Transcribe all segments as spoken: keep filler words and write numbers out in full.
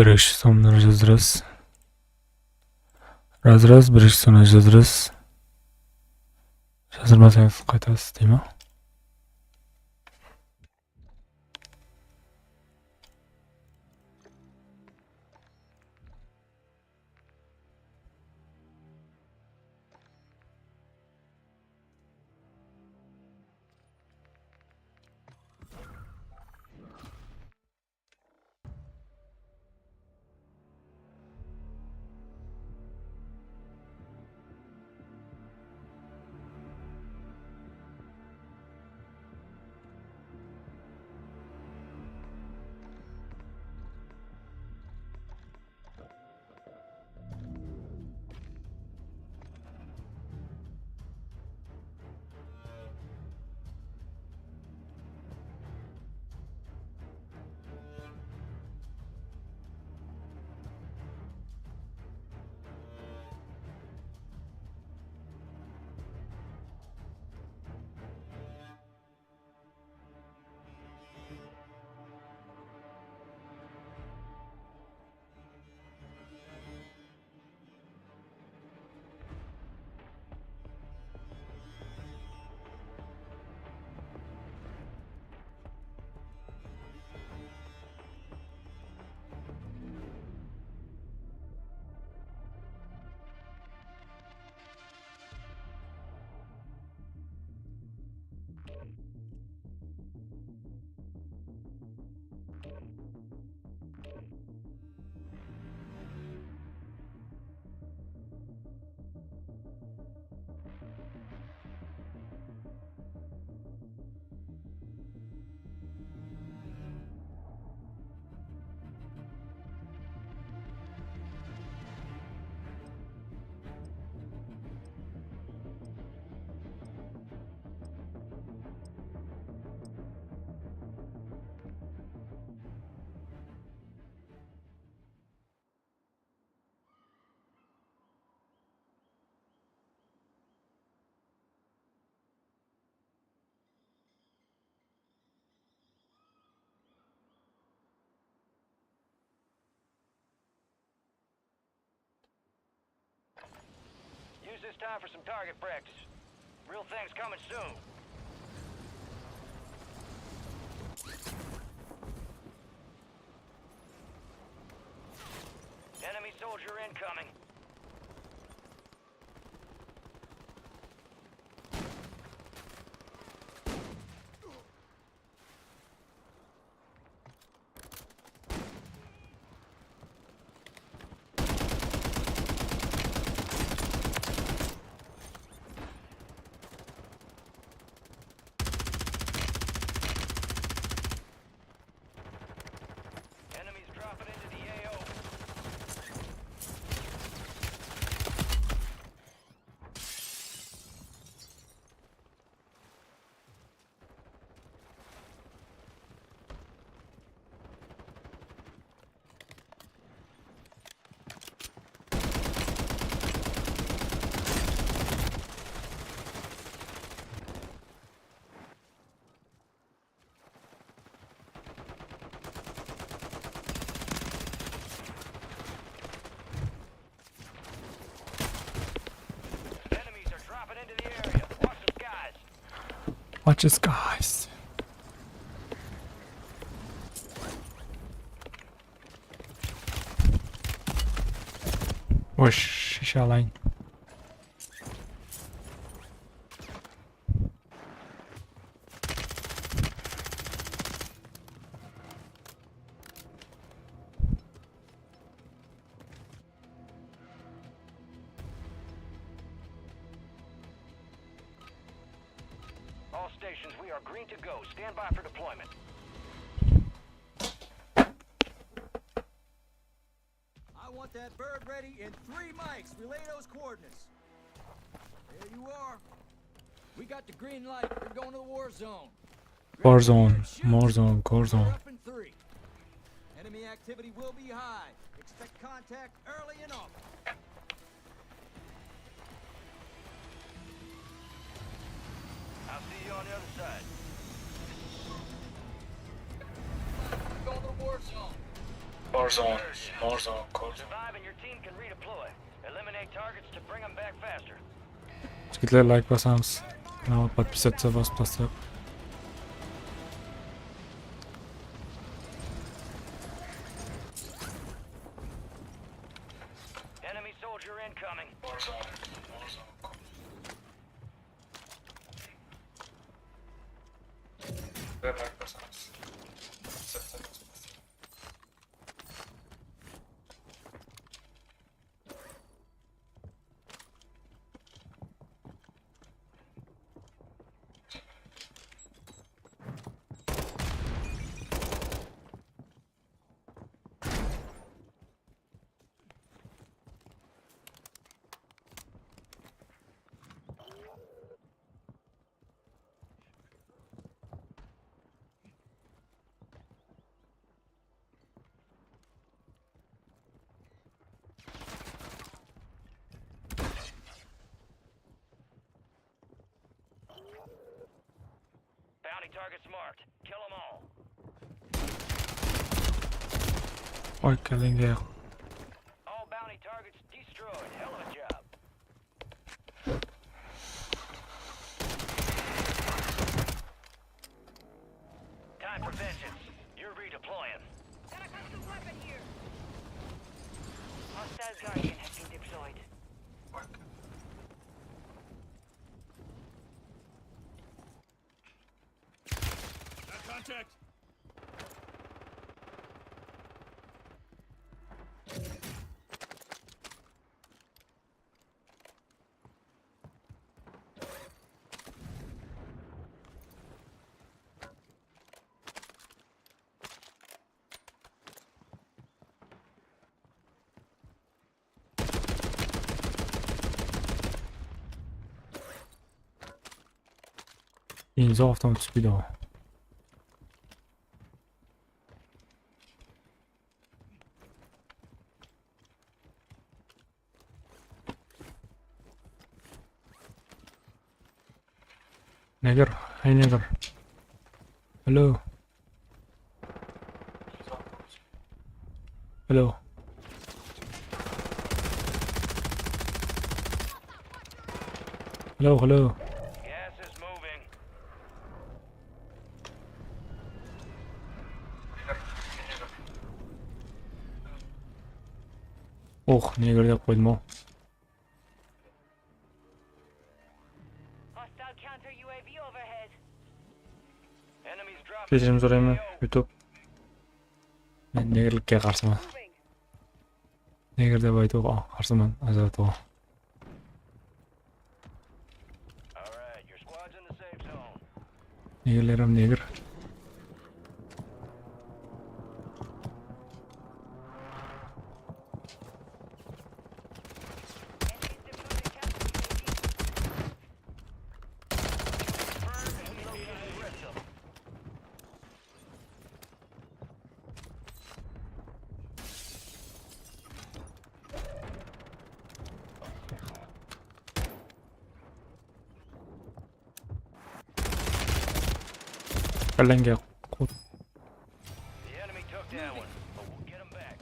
Bir-eki somnı jazdırasız. Raz-raz, bir-eki somnı jazdırasız. Jazdırmasańız qaytasız, dey ma? Use this time for some target practice. Real thing's coming soon. Enemy soldier incoming. Enemies dropping into the A O. Enemies are dropping into the area. Watch the skies. Watch the skies. Oy, shisha alayın. All stations, we are green to go. Stand by for deployment. I want that bird ready in three mics. Relay those coordinates. There you are. We got the green light. You're going to the war zone. War zone, war zone, war zone. Up in three. Enemy activity will be high. Expect contact early and often. I'll see you on the other side. Going to the war zone. More zone, more zone, core zone. Survive and your team can redeploy. Eliminate targets to bring them back faster. Jigitler, layk basamız. Kanalǵa podpisatsiya basıp taslayıq. Enemy soldier incoming. Bounty targets marked. Kill 'em all. Oy, kelenge. All bounty targets destroyed. Hell of a job. Time for vengeance. You're redeploying. Got a custom weapon here. Hostile Guardian has been deployed. Got contact. Endi avtomat túspeydi ǵoy. Neger, hey neger. Hello. Hello. Hello, hello. Gas is moving. Oh, neger dep qoydım-aw. Hostile counter U A V overhead. Enemies dropping. Kechirim sorayman, YouTube. Men negerlikke qarsıman. Moving. Neger dep aytıwǵa qarsıman, ajıratıwǵa. All right, your squad's in the safe zone. Negerler hám neger. Kallenge qut. The enemy took that one, but we'll get 'em back.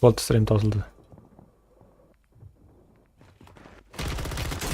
Boldı, stream tawsıldı.